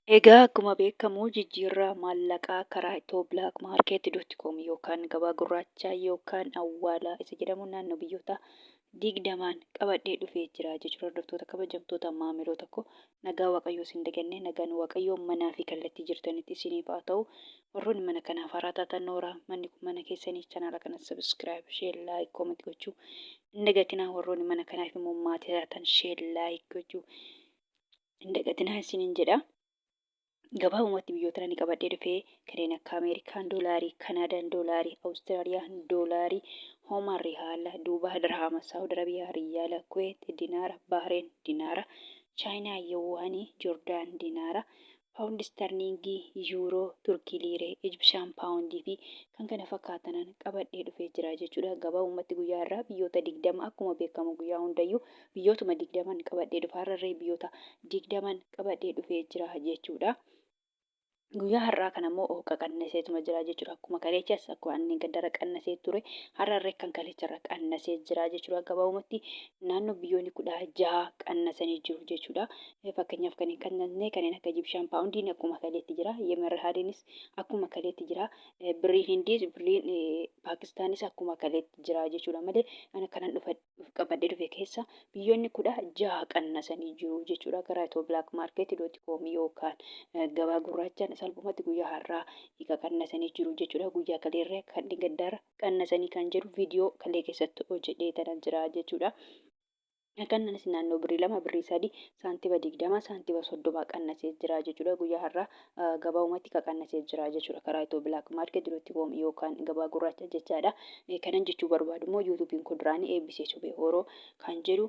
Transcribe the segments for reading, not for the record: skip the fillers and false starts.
Egaa akkuma beekamu jijjiirraa maallaqaa karaa ethio-blackmarket.com yookaan gabaa gurraachaa yookaan awwaalaa isa jedhamu naannoo biyyoota 20n qabadhee dhufee jira jechuudha. Hordoftoota, kabajamtoota maamiloota koo, nagaa Waaqayyoo isin daganne, nagaan Waaqayyoo manaa fi kallattii jirtanitti isiniif haa ta'u. Warroonni mana kanaaf haaraa taatan, nooraa, manni kun mana keessanii, chanaala kana subscribe, share, like, comment gochuu hin dagatinaa. Warroonni mana kanaaf immoo maatii taatan, share, like gochuu hin dagatinaa isiniin jedha. Gabaabumatti biyyoota ani qabadhee dhufee kanneen akka Ameerikaan doolaarii, Kanaadaan doolaarii, Awustiraaliyaan doolaarii, Hoomaan rihaala, Duubaa dirhaama, Saawud Arabiyaa riyaala, Kuweet dinaara, Bahreen dinaara, Chaayinaa yuwaanii, Jordaan dinaara, Paawundi istarliingii, Yuuroo, Turkii liiree, Ijibshaan paawundii fi kan kana fakkaatanan qabadhee dhufee jira jechuudha. Gabaabumatti guyyaa irraa biyyoota 20, akkuma beekamu guyyaa hundayyuu biyyootuma 20n qabadhee dhufa. Har'arree biyyoota 20n qabadhee dhufee jira jechuudha. Guyyaa har'aa kana immoo qaqannaseetuma jira jechuudha. Akkuma kaleechas, akkuma inni gaddara qannasee ture, har'arree kan kaleecharra qannasee jira jechuudha. Gabaabumatti naannoo biyyoonni 16 qannasanii jiru jechuudha. Fakkeenyaaf kan hin qannasne kanneen akka Ijibshaan paawundiin akkuma kaleetti jira. Yemen rihaaliinis akkuma kaleetti jira. Birriin Hindiis, birriin Paakistaanis akkuma kaleetti jira jechuudha malee ana kanan dhufa qabadhee dhufe keessa biyyoonni 16 qannasanii jiru jechuudha. Karaa ethio-blackmarket.com yookaan gabaa gurraachaan salphumatti guyyaa har'aa hiika qannasanii jiru jechuudha. Guyyaa kaleerree kan gaddaara qannasanii kan jedhu viidiyoo kalee keessatti hojjedhee tanan jira jechuudha. Kannanis naannoo birrii 2, birrii 3, saantiba 20, saantiba 30 qannasee jira jechuudha. Guyyaa har'aa gabaabumatti qaqannasee jira jechuudha. Karaa ethio-blackmarket.com yookaan gabaa gurraacha jechaadha. Kanan jechuu barbaadu immoo yuutuubiin kun duraanii eebbisee subee horoo kan jedhu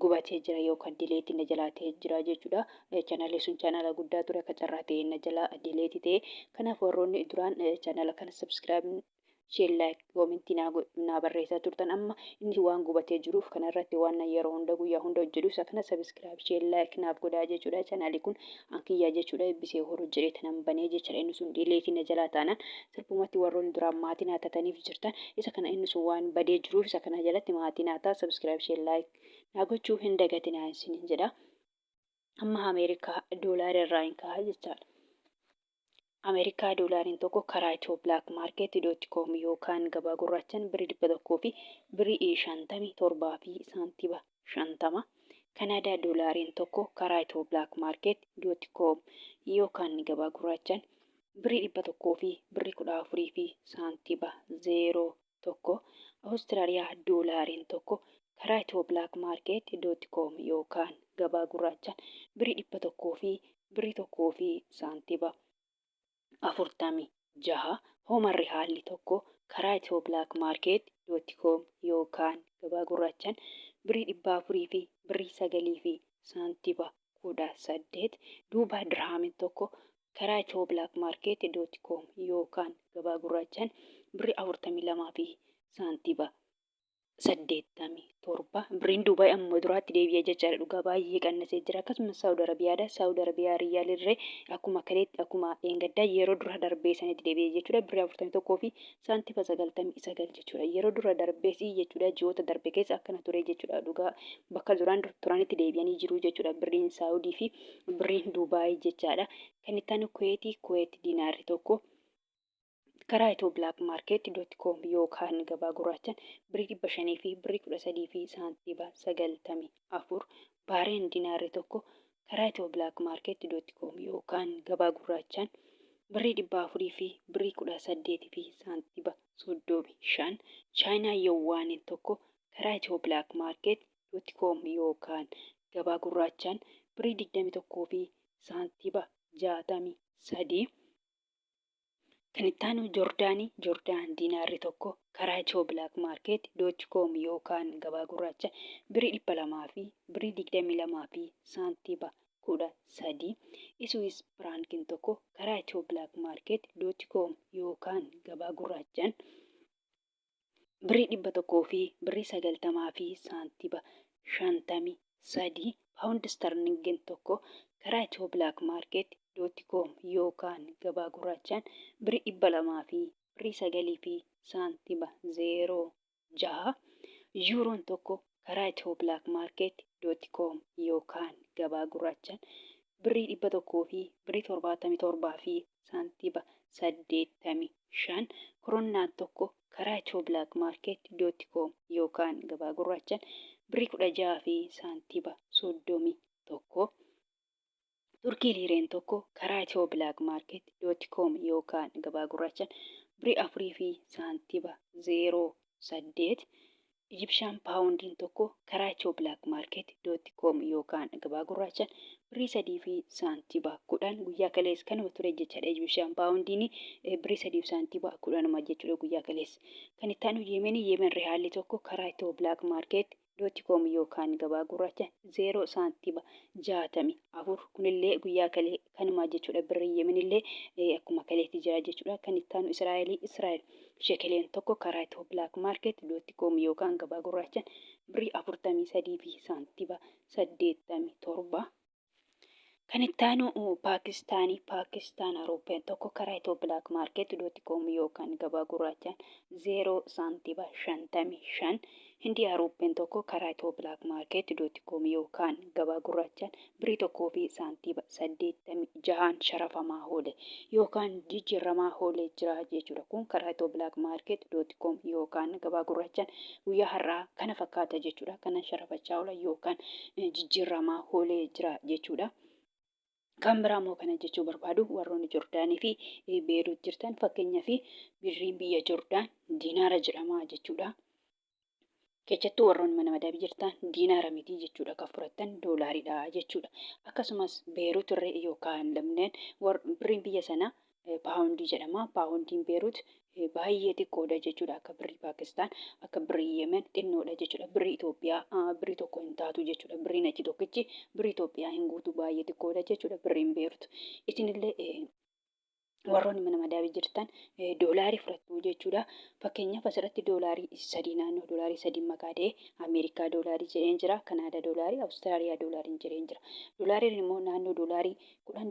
gubatee jira yookaan delete na jalaa ta'ee jira jechuudha. Chaanaalli sun chaanaala guddaa ture, akka carraa ta'ee na jalaa delete ta'e. Kanaaf warroonni duraan chaanaala kana subscribe, share, like, comment naa barreessaa turtan, amma inni waan gubatee jiruuf kanarratti waan yeroo hunda guyyaa hunda hojjedhu isa kana subscribe, share, like naaf godhaa jechuudha. Chaanaalli kun ankiyyaa jechuudha. Eebbisee horuu jedhee tanan banee jechuudha. Inni sun delete na jalaa taanaan salphumatti warroonni duraan maatii naa tataniif jirtan isa kana, inni sun waan badee jiruuf isa kana jalatti maatii naa ta'a, subscribe, share, like naa gochuu hin dagatinaa isiniin jedha. Amma Ameerikaa doolaara irraa hin ka'a jechaadha. Ameerikaa doolaariin tokko karaa ethio-blackmarket.com yookaan gabaa gurraachaan birrii 100 fi birrii 57 fi saantiba 50. Kanaadaa doolaariin tokko karaa ethio-blackmarket.com yookaan gabaa gurraachaan birrii 100 fi birrii 14 fi saantiba 01. Awustiraaliyaa doolaariin tokko karaa ethio-blackmarket.com yookaan gabaa gurraachaan birrii 100 fi birrii 1 fi saantiba 46. Hooman rihaalli tokko karaa ethio-blackmarket.com yookaan gabaa gurraachaan birrii 400 fi birrii 9 fi saantiba 18. Duubaa dirhaamiin tokko karaa ethio-blackmarket.com yookaan gabaa gurraachaan birrii 42 fi saantiba 87. Birriin Duubaay amma duraatti deebi'ee jechaadha. Dhugaa baay'ee qannasee jira. Akkasumas Saawud Arabiyaadha. Saawud Arabiyaa riyyaalirree akkuma kaleetti, akkuma dheengaddaa yeroo dura darbee sanitti deebi'ee jechuudha. Birrii 41 fi saantiba 99 jechuudha. Yeroo dura darbees jechuudha. Ji'oota darbe keessa akkana ture jechuudha. Dhugaa bakka duraan turanitti deebi'anii jiru jechuudha. Birriin Saawudii fi birriin Duubaay jechaadha. Kan itti aanu Kuweetii. Kuweet dinaarri tokko karaa ethio-blackmarket.com yookaan gabaa gurraachaan birrii 500 fi birrii 13 fi saantiba 94. Baareen dinaarri tokko karaa ethio-blackmarket.com yookaan gabaa gurraachaan birrii 400 fi birrii 18 fi saantiba 35. Chaayinaa yuwaaniin tokko karaa ethio-blackmarket.com yookaan gabaa gurraachaan birrii 21 fi saantiba 63. Kan itti aanu Joordaanii. Joordaan diinaarri tokko karaa ethio-blackmarket.com yookaan gabaa gurraacha birrii 200 fi birrii 22 fi saantiba 13. Iswiis piraankiin tokko karaa ethio-blackmarket.com yookaan gabaa gurraachaan birrii 100 fi birrii 90 fi saantiba 53. Paawundi istarlingiin tokko karaa ethio-blackmarket.com yookaan gabaa gurraachaan birrii 200 fi birrii 9 fi saantiba 06. Yuuroon tokko karaa ethio-blackmarket.com yookaan gabaa gurraachaan Birrii 100 fi birrii 77 fi saantiba 85. Koronnaan tokko karaa Ethio Black Market dot com yookaan gabaa gurraachaan birrii 16 fi saantiba 31. Turkii liireen tokko karaa Ethio Black Market dot com yookaan gabaa gurraachaan birrii 4 fi saantiba 08. Ijibshaan paawundiin tokko karaa Ethio Black Market dot com yookaan gabaa gurraachaan birrii 3 fi saantiba 10. Guyyaa kalees kanuma ture jechaadha. Ijibshaan paawundiin birrii 3 fi saantiba 10 jechuudha guyyaa kalees. Kan itti aanu Yeemenii, Yeemen rihaalli tokko karaa Ethio Black Market dot com yookaan gabaa gurraacha 0 saantiba 64. Kunillee guyyaa kalee kanuma jechuudha. Birrii Yeemenillee akkuma kaleetti jira jechuudha. Kan itti aanu Israa'elii, Israa'el shekeleen tokko karaa Ethio Black Market dot com yookaan gabaa gurraachaan birrii 43 fi saantiba 87. Kan itti aanu Paakistaanii, Paakistaan Ruuppeen tokko karaa Ethio Black Market dot com yookaan gabaa gurraachaan 0 saantiba 55. Hindiyaa Ruuppeen tokko karaa Ethio Black Market dot com yookaan gabaa gurraachaan birrii 1 fi saantiba 86n sharafamaa oole yookaan jijjiirramaa oolee jira jechuudha. Kun karaa Ethio Black Market dot com yookaan gabaa gurraachaan guyyaa har'aa kana fakkaata jechuudha. Kanan sharafachaa oola yookaan jijjiirramaa oolee jira jechuudha. Kan biraa immoo kana jechuu barbaadu, warroonni Jordaanii fi Beeruut jirtan, fakkeenyaa fi birriin biyya Jordaan diinaara jedhama jechuudha. Keessattuu warroonni mana madaabii jirtan diinaara miti jechuudha, kan fudhattan doolaariidha jechuudha. Akkasumas Beeruut irree yookaan lamneen birriin biyya sanaa paawundii jedhama. Paawundiin Beeruut baay'ee xiqqoodha jechuudha. Akka birrii Paakistaan, akka birrii Yemen xinnoodha jechuudha. Birrii Itoophiyaa birrii tokko hin taatu jechuudha. Birriin achi tokkichi birrii Itoophiyaa hin guutu, baay'ee xiqqoodha jechuudha birriin Beerut. Isinillee warroonni mana madaabii jirtan doolaarii fudhattu jechuudha. Fakkeenyaaf asirratti doolaarii sadii, naannoo doolaarii sadii maqaa dha'ee, Ameerikaa doolaarii jedheen jira, Kanaadaa doolaarii, Awustiraaliyaa doolaariin jedheen jira. Doolaariin immoo naannoo doolaarii 10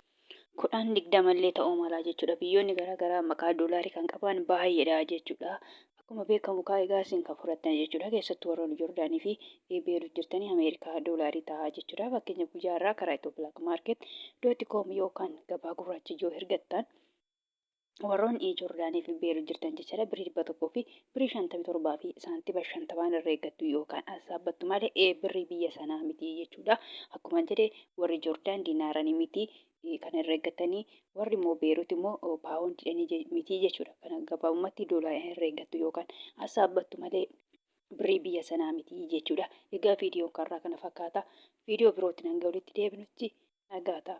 10 20 illee ta'uu mala jechuudha. Biyyoonni garaagaraa maqaa doolaarii kan qaban baay'eedha jechuudha. Akkuma beekamu kaa egaa isin kan fudhattan jechuudha. Keessattuu warroonni Jordaanii fi Beerut jirtanii Ameerikaa doolaarii ta'a jechuudha. Fakkeenya guyyaa irraa karaa Ethio Black Market dot com yookaan gabaa gurraacha yoo ergattan, warroonni Jordaanii fi Beerut jirtan jechaadha, birrii 100 fi birrii 57 fi saantiba 50n irra eeggattu yookaan assaabbattu malee birrii biyya sanaa miti jechuudha. Akkuma jedhe, warri Jordaan diinaaranii miti kan irra eeggatanii, warri immoo Beerut immoo paawundiidhaan miti jechuudha. Kana gabaabumatti doolaaraan irra eeggattu yookaan assaabbattu malee birrii biyya sanaa miti jechuudha. Egaa viidiyoon karraa kana fakkaata. Viidiyoo birootiin hanga walitti deebinutti nagaa ta'a.